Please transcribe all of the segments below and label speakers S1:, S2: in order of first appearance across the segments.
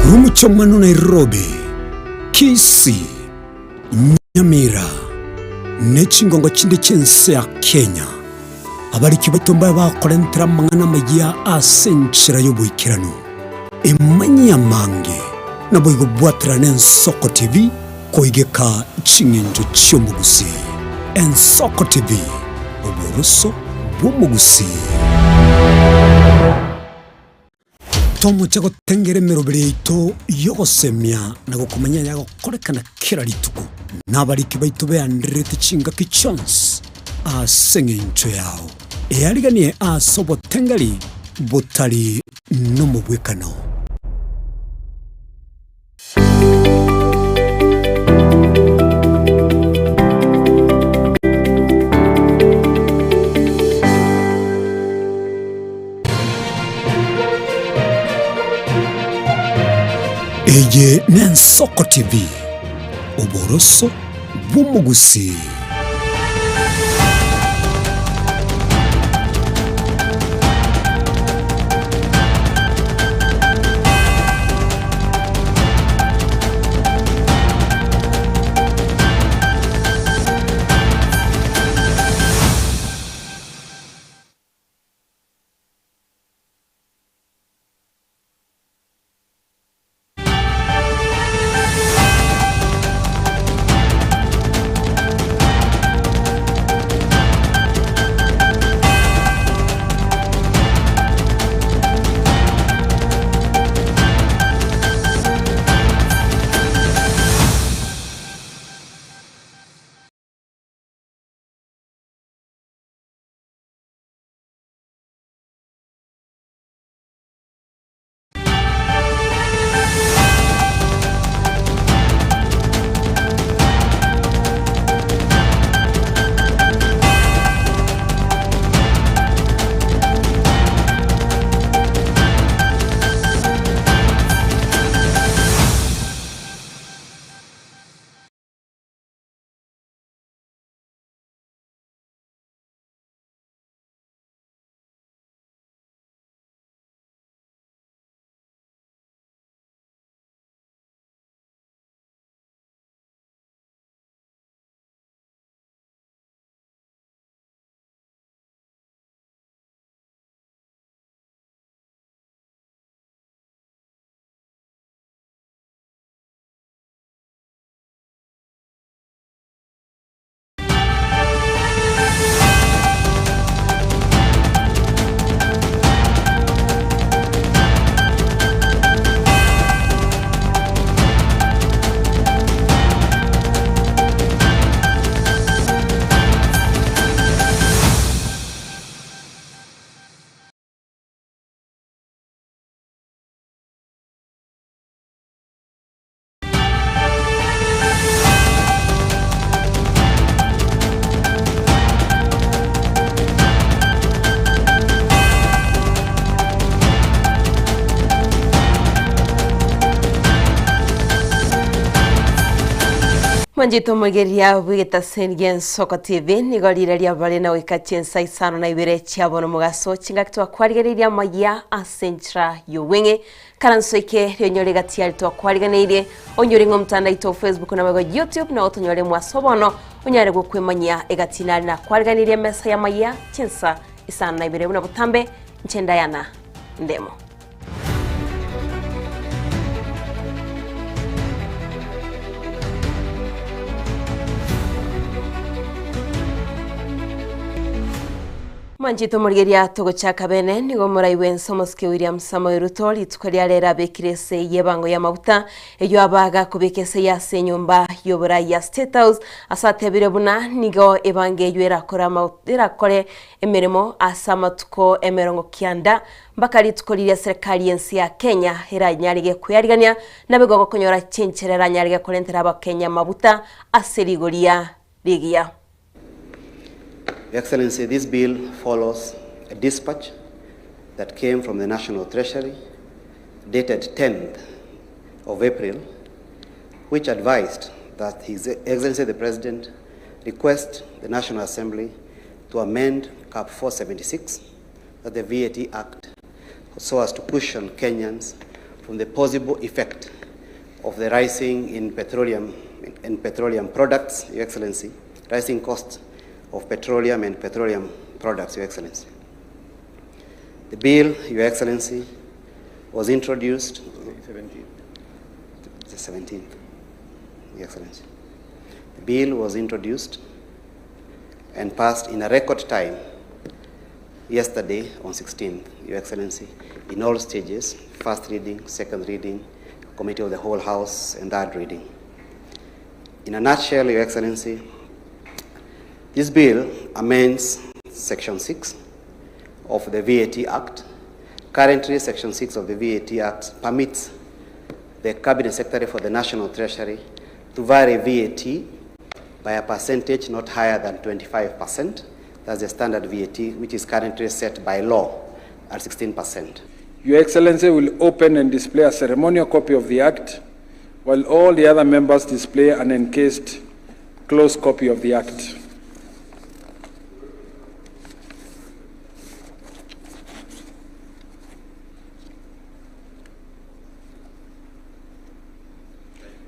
S1: Korwa omochie Nairobi, Kisii, Nyamira, ne chingongo chinde chi'ense ya Kenya, abariki baito mbabe bakorentera amang'ana amayia ase enchera y'oboikeranu. Emanyie amange, naboigo bwaterane Ensoko TV koigeka ching'encho chi'omogusii. Ensoko TV, oboroso bw'omogusii. Tomoche gotengera emeroberi yaito y'ogosemia na gokomanya ayagokorekana kera rituko, na abariki baito beandererete chingaki chionsi ase engencho yao. Eariganie ase obotengeri botari nomobwekano. Eye n'Ensoko TV, oboroso bw'omogusii.
S2: Mwanchete omoigereria bw'egetaseni gi'Ensoko TV, nigo rire riabare na goika chinsa isano na ibere chia bono mogaso chingaki twakwarigereirie amayia ase enchera y'obweng'e Karanso eke rionyore gati yari twakwariganeirie, onyore ng'a omotandao oito o Facebook naboigo YouTube nao otonyore mwaso bono onyare gokwemanyia egati nari nakwariganeirie emesa y'amayia chinsa isano na ibere buna botambe inche Diana Ndemo. Mwanchete omorigeria togochaka bene, nigo omorai bw'ense omosike William Samoei Ruto rituko ria rero abekire esegi y'ebango y'amaguta eyio aba agakobeka esegi ase enyomba y'oborai ya State House ase atebire buna nigo ebango eyio erakore erakore emeremo ase amatuko emerongo kianda mpaka rituko riria serikali y'ense ya Kenya eranyarege kweyarigania naboigo gokonyora chinchera eranyarege korentera abakenya amaguta ase rigoria rigiya.
S3: Your Excellency, this bill follows a dispatch that came from the National Treasury dated 10th of April, which advised that His Excellency the President request the National Assembly to amend CAP 476, that the VAT Act, so as to cushion Kenyans from the possible effect of the rising in petroleum and petroleum products, Your Excellency, rising costs of petroleum and petroleum products, Your Excellency. The bill, Your Excellency, was introduced 17th. The 17th, Your Excellency. The bill was introduced and passed in a record time yesterday on 16th, Your Excellency, in all stages, first reading, second reading, committee of the whole house, and third reading. In a nutshell, Your Excellency, this bill amends Section 6 of the VAT Act. Currently, Section 6 of the VAT Act permits the Cabinet Secretary for the National Treasury to vary VAT by a percentage not higher than 25%. That's the standard VAT, which is currently set by law at 16%.
S4: Your Excellency will open and display a ceremonial copy of the Act, while all the other members display an encased closed copy of the Act.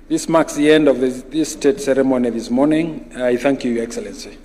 S4: This marks the end of this, this state ceremony this morning. I thank you, Your Excellency.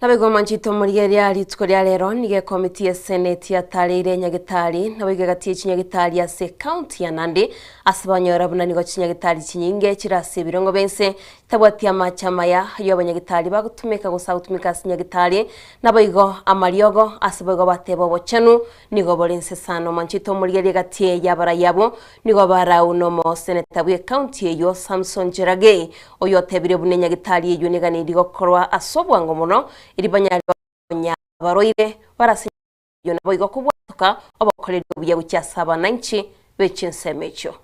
S2: Naboigo omonchete omorigereria rituko ria rero nigo ekomiti ye seneti yatareire nyagetari naboigo egati ye chinyagetari ase ecounty ya Nandi ase banyora buna nigo chinyagetari chinyinge chire ase ebirengo biainse chitabwati amache amaya ayio abanyagetari bagotumeka gose agotumeka ase nyagetari naboigo amariogo ase boigo bateba obochenu nigo bore inse sana. Omonchete omorigereria egati y'abarai abwo Nigo barau nomoseneta bw'ecounty eyio Samson Cherargei, oyotebire buna enyagitari eyio neganeirie gokorwa ase obwango mono erio banyare gokonya abarwaire bare ase enyagitari eyio naboigo kobwatoka obokoreri obuya gochia ase abananchi be chinsemo echio.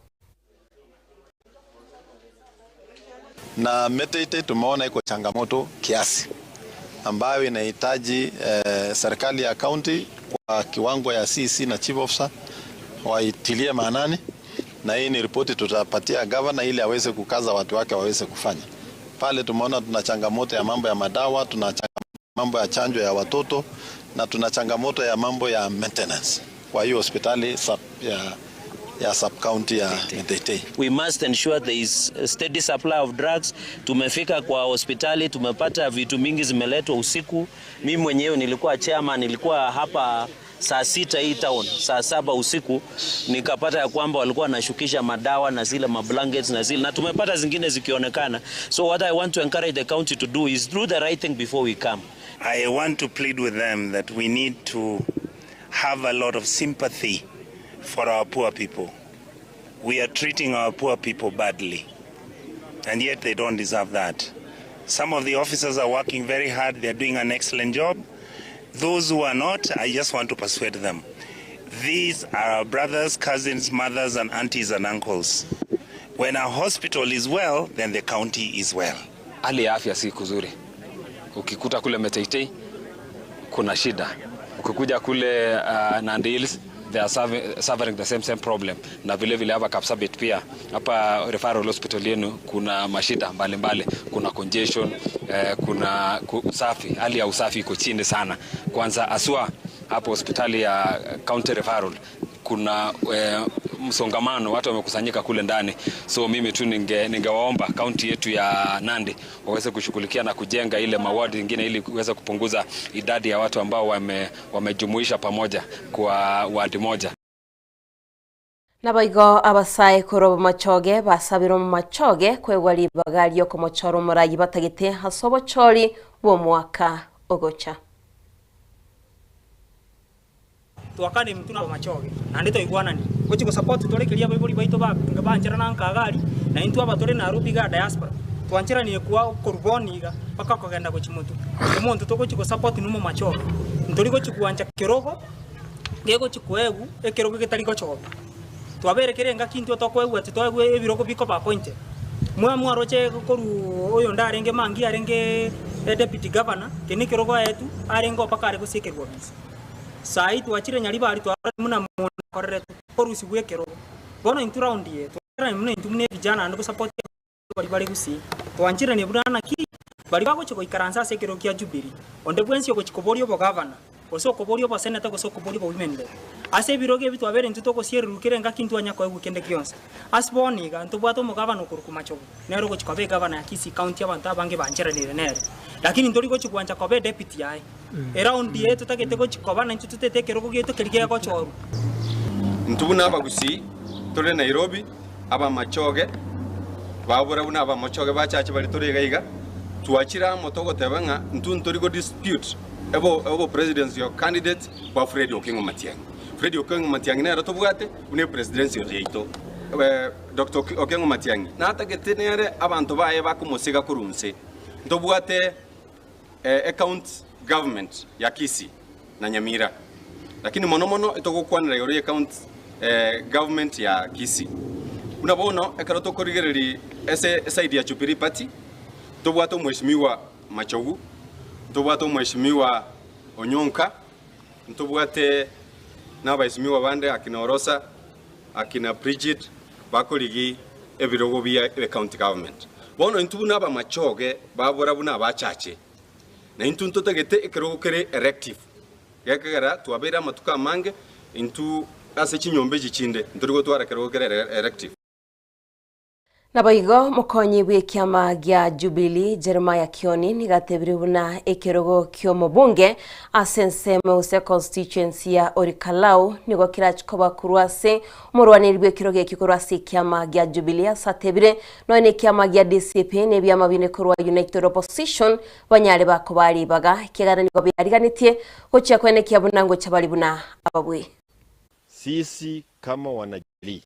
S5: Na Meteitei tumeona iko changamoto kiasi ambayo inahitaji eh, serikali ya county kwa kiwango ya CC na chief officer waitilie maanani, na hii ni ripoti tutapatia governor ili aweze kukaza watu wake waweze kufanya pale. Tumeona tuna changamoto ya mambo ya madawa, tuna changamoto mambo ya chanjo ya watoto na tuna changamoto ya mambo ya maintenance kwa hiyo hospitali sub, ya, ya sub county ya Meteitei.
S6: We must ensure there is a steady supply of drugs. Tumefika kwa hospitali tumepata vitu mingi zimeletwa usiku. Mimi mwenyewe nilikuwa chairman, nilikuwa hapa saa sita hii town, saa saba usiku nikapata ya kwamba walikuwa wanashukisha madawa na zile mablankets na zile na tumepata zingine zikionekana. So what I want to encourage the county to do is do the right thing before we come.
S7: I want to plead with them that we need to have a lot of sympathy for our poor people. We are treating our poor people badly, and yet they don't deserve that. Some of the officers are working very hard, they are doing an excellent job. Those who are not, I just want to persuade them. These are our brothers, cousins, mothers, and aunties and uncles. When our hospital is well, then the county is well.
S8: Hali ya afya si kuzuri. Ukikuta kule Meteitei kuna shida, ukikuja kule uh, Nandi Hills they are suffering the same same problem, na vile vile hapa Kapsabet pia hapa referral hospital yenu kuna mashida mbalimbali mbali. Kuna congestion eh, kuna usafi, hali ya usafi iko chini sana, kwanza aswa hapo hospitali ya county referral kuna eh, msongamano, watu wamekusanyika kule ndani. So mimi tu ninge ningewaomba kaunti yetu ya Nandi waweze kushughulikia na kujenga ile mawadi nyingine ili kuweza kupunguza idadi ya watu ambao wame, wamejumuisha pamoja kwa wadi moja.
S2: Naboigo abasae korwa bomachoge basabire omomachoge koegwa ribaga ri'okomochora omorayi batagete ase obochori bw'omwaka ogocha.
S9: Twakane intwe nabamachoge, naende toigwanani gochia gosupport tore keria abaibori baito bancherana nka iga aria, na intwe aba tore Nairobi igaa diaspora, twancheranire kwa korwa bono iga mpaka okogenda gochia motwe. Omonto togochia gosupport nomomachoge, ntori gochia gwancha kerogo gegochia koegwa ekerogo getari gochorwa. Twabeire kera engaki intwe tokoegwa titoegwe ebirogo bikoba appointed. Mwa mwaroche korwa oyonde arenge Mangi arenge deputy governor, eke nekerogo aetwe, arenge mpaka are gosiekerwa ofisi. Sai twachire Nyaribari twarora buna monto akoreretwe korusigwa ekerogo. Bono intwe round eye twacherani buna intwe buna evijana naende gosupport baria bare gusii. Twancheranie buna naki baria bagochia goikaransa ase ekerogo kia Jubilee, onde bwensi ogochia koboria obogavana, gose okoboria oboseneta gose okoboria obowomen rep. Ase ebirogo ebi twabeire intwe togosiererwa kera engaki ntwanya koegwa kende gionsi. Ase bono iga, ntobwate omogavana okorokwa Machogu, nere ogochia koba egavana ya Kisii County abanto abange bancheranire nere. Lakini ntori gochia gwancha koba edepute yaye. Eround eye totagete gochia koba naintwe totete ekerogo giaito keria gegochorwa.
S10: Intwe buna abagusii tore Nairobi, abamachoge babora buna abamachoge bachache baria tore iga iga, twachire amo togoteba ng'a intwe ntori go dispute ebo obo presidential candidate bwa Fred Okengo Matiang'i. Fred Okengo Matiang'i nere tobwate buna epresidency yaito. Doctor Okengo Matiang'i natagete nere abanto baye bakomosega korwa inse. Ntobwate ecounty government ya Kisii na Nyamira, lakini mono mono etogokwanera igoro ye county government ya Kisii. Buna bono ekero tokorigereria ase eside ya Jubilee Party, ntobwate omweshimiwa Machogu, ntobwate omweshimiwa Onyonka, ntobwate na abaeshimiwa bande akina Orosa, akina Bridget, bakorigi ebirogo bia ecounty government. Bono intwe buna abamachoge babora buna abachache, na intwe ntotagete ekerogo kere elective, gekogera twabeire amatuko amange intwe ase chinyomba echi chinde ntori gotwara ekerogo kere elective.
S2: Naboigo mokonyi bw'ekiama gia Jubilee Jeremiah Kioni nigo atebirie buna ekerogo ki'omobunge ase ensemo gose constituency ya Orikalau nigo kerachi koba korwa ase omorwaneri bw'ekerogo ekio korwa ase ekiama gia Jubilee ase atebire nonya nekiama gia DCP na ebiama binde korwa United Opposition banyare bakobaa ribaga ekiagera nigo biariganetie gochia koenekia buna ngocha bari buna ababui.
S11: Sisi kama wanajubilee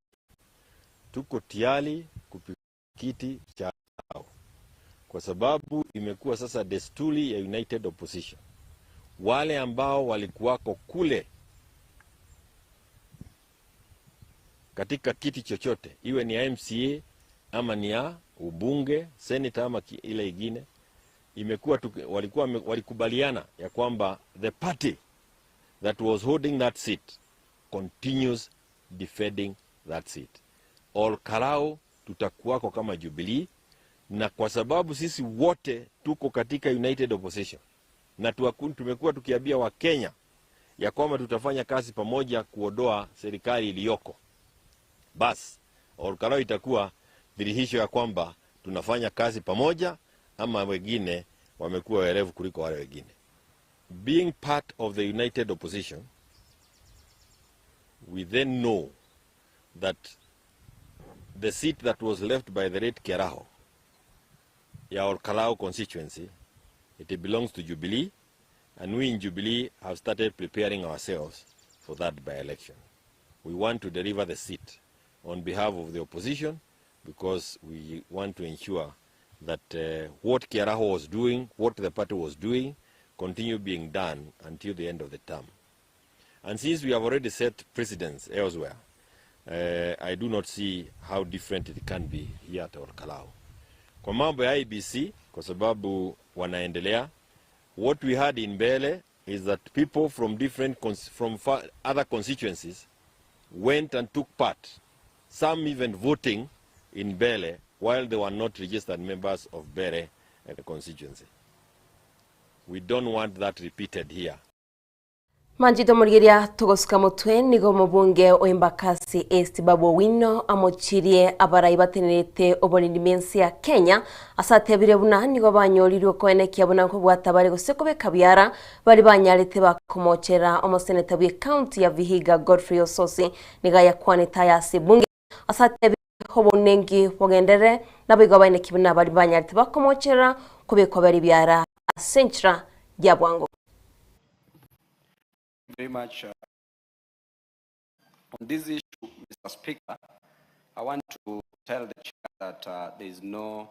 S11: tuko tiyari kupiga kiti chao kwa sababu imekuwa sasa desturi ya United Opposition. Wale ambao walikuwako kule katika kiti chochote, iwe ni ya MCA ama ni ya ubunge, senator ama ile ingine, imekuwa walikuwa walikubaliana ya kwamba the party that was holding that seat continues defending that seat. Ol Kalou tutakuwako kama Jubilee, na kwa sababu sisi wote tuko katika United Opposition na tumekuwa tukiambia Wakenya ya kwamba tutafanya kazi pamoja kuondoa serikali iliyoko, bas Ol Kalou itakuwa dhihirisho ya kwamba tunafanya kazi pamoja, ama wengine wamekuwa werevu kuliko wale wengine. Being part of the United Opposition, we then know that the seat that was left by the late Kiaraho, ya Ol Kalou constituency, it belongs to Jubilee, and we in Jubilee have started preparing ourselves for that by-election. We want to deliver the seat on behalf of the opposition because we want to ensure that what Kiaraho was doing, what the party was doing, continue being done until the end of the term. And since we have already set precedents elsewhere, I do not see how different it can be here at Ol Kalou. Kwa mambo ya IEBC, kwa sababu wanaendelea, what we had in Mbele is that people from different from far, other constituencies went and took part, some even voting in Mbele while they were not registered members of Mbele constituency. We don't want that repeated here.
S2: Manchito morigeria togosuka motwe nigo omobunge o Embakasi East Babu Owino amochirie abarai batenerete oborindi mensi ya Kenya ase atebire buna nigo banyorirwe koenekia buna nkobwata bare gose kobeka biara bari banyarete bakomochera omoseneta bwe county ya Vihiga Godfrey Osotsi niga yakwanete aya ase bunge ase atebire obonengi bogendere nabo igo baeneki buna bari banyarete bakomochera kobekwa bari biara ase enchera ya bwango.
S12: Very much. On this issue, Mr. Speaker, I want to tell the chair that there is no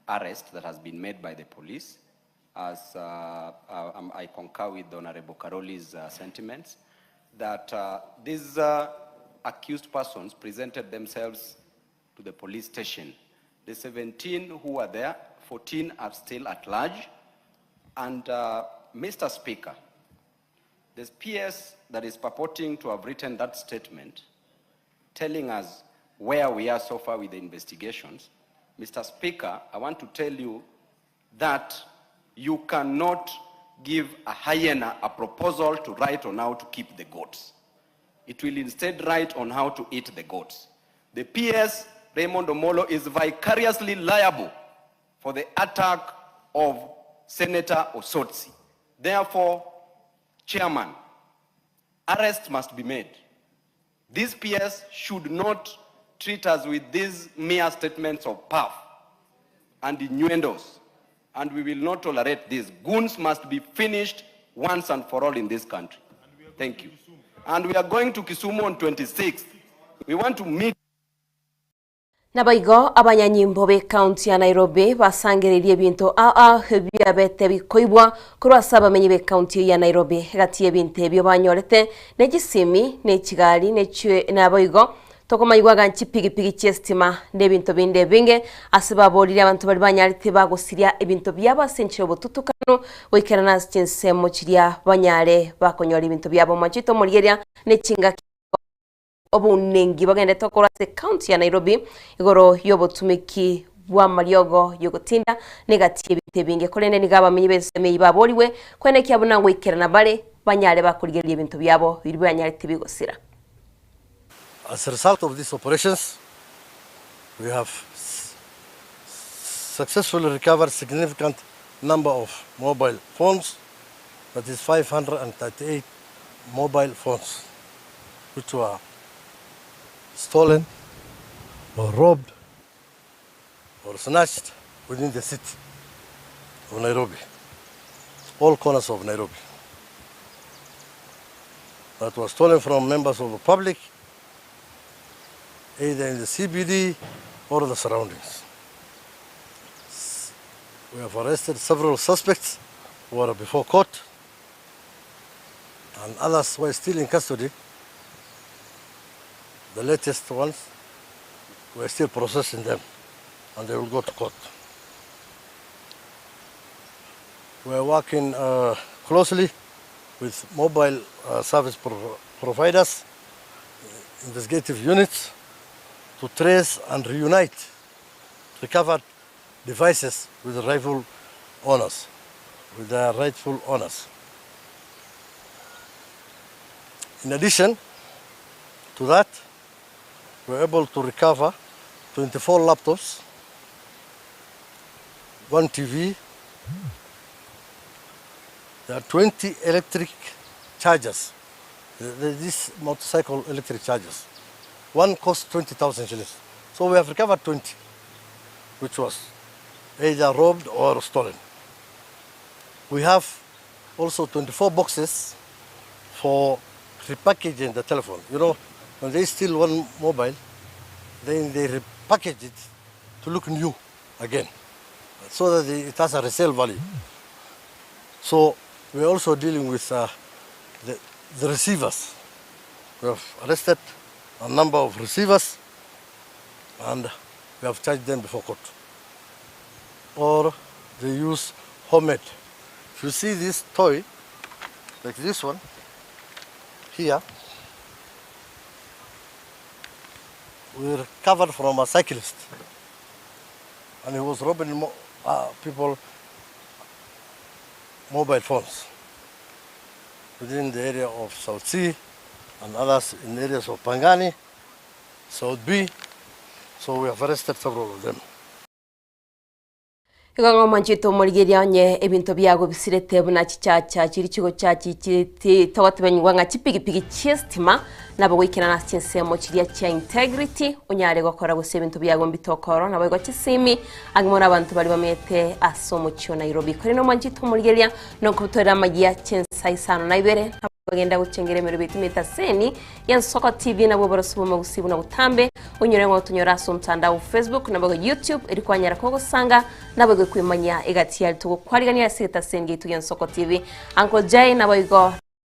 S12: arrest that has been made by the police, as I concur with Honorable Karoli's sentiments, that these accused persons presented themselves to the police station. The 17 who were there, 14 are still at large. And uh, Mr. Speaker, the PS that is purporting to have written that statement, telling us where we are so far with the investigations, Mr. Speaker, I want to tell you that you cannot give a hyena a proposal to write on how to keep the goats. It will instead write on how to eat the goats. The PS, Raymond Omolo, is vicariously liable for the attack of Senator Osotsi. Therefore, Chairman, arrest must be made. This PS should not treat us with these mere statements of puff and innuendos, and we will not tolerate this. Goons must be finished once and for all in this country. Thank you. And we are going to Kisumu on 26th. We want to meet
S2: Naboigo abanyanyimbo b'ecounty ya Nairobi basangereirie ebinto ao ao ebiabete bikoibwa korwa ase abamenyi b'ecounty eyio ya Nairobi. Egati y'ebinto ebio banyorete ne chisimi, ne chigari, ne chie naboigo tokomanyigwa iga chipigipigi chi'esitima na ebinto binde ebinge ase baboririe abanto baria banyarete bagosiria ebinto biabo ase enchera y'obotutukanu goikerana ase chinsemo chiria banyare bakonyora ebinto biabo. Mwanchete omorigereria ne chingaki obounengi bagenderete korwa ase ekaunti ya Nairobi igoro y'obotumiki bw'amariogo y'ogotinda na egati y'ebinto ebinge. Korende nigo abamenyi b'ensemo eyio baborigwe koenekia buna ngoikerana bare banyare bakorigereria ebinto biabo biria banyarete bigosira.
S13: As a result of these operations, we have successfully recovered significant number of mobile phones, that is 538 mobile phones which were stolen or robbed or snatched within the city of Nairobi, all corners of Nairobi. That was stolen from members of the public, either in the CBD or the surroundings. We have arrested several suspects who are before court and others were still in custody. The latest ones, we are still processing them and they will go to court. We are working uh, closely with mobile uh, service pro providers, investigative units, to trace and reunite recovered devices with the rightful owners, with their rightful owners. In addition to that, we were able to recover 24 laptops, one TV, there are 20 electric chargers, these motorcycle electric chargers. One cost 20,000 shillings. So we have recovered 20, which was either robbed or stolen. We have also 24 boxes for repackaging the telephone. You know, when they steal one mobile, then they repackage it to look new again, so that it has a resale value. So we're also dealing with uh, the, the receivers. We have arrested a number of receivers and we have charged them before court. Or they use homemade. If you see this toy, like this one, here, we recovered from a cyclist. And he was robbing mo uh, people mobile phones within the area of South C and others in areas of Pangani, South B. So we have arrested several of them.
S2: Igo ng'a omwanchete omorigereria onye ebinto biago bisirete buna chichacha chiria chigochachi chi togotebanyigwa ng'a chipigipigi chi'esitima nabo goikerana ase chinsemo chiria chia integrity onyare gokora gose ebinto biago mbitokoro naboigo chisimi ang'e mono abanto baria bamenyete ase omochie o Nairobi. Korende omwanchete omorigereria nokobutorera amayia chinsa isano na ibere Bagenda gochengera emeremo etumete ase ya Nsoko TV nabwo oboroso bw'omogusii buna botambe onyore ng'a otonyore ase omotandao o Facebook naboigo YouTube eri kwanyara kogosanga naboigo kwemanyia egati yari togokwarigania ase egetaseni giaito gia Nsoko TV. Uncle Jay naboigo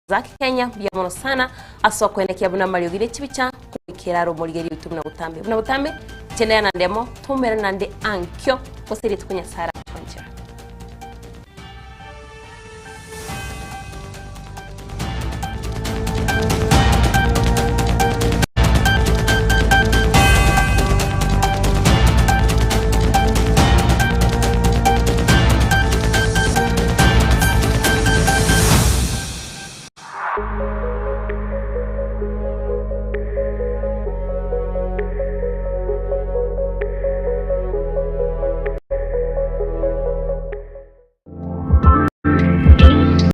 S2: Zack Kenya mbuya mono sana ase okoenekia buna amariogi ne chibicha koikera are omorigerio oito buna botambe buna botambe. Inche nere na ndemo, toumere naende ankio, gose rituko Nyasae ara.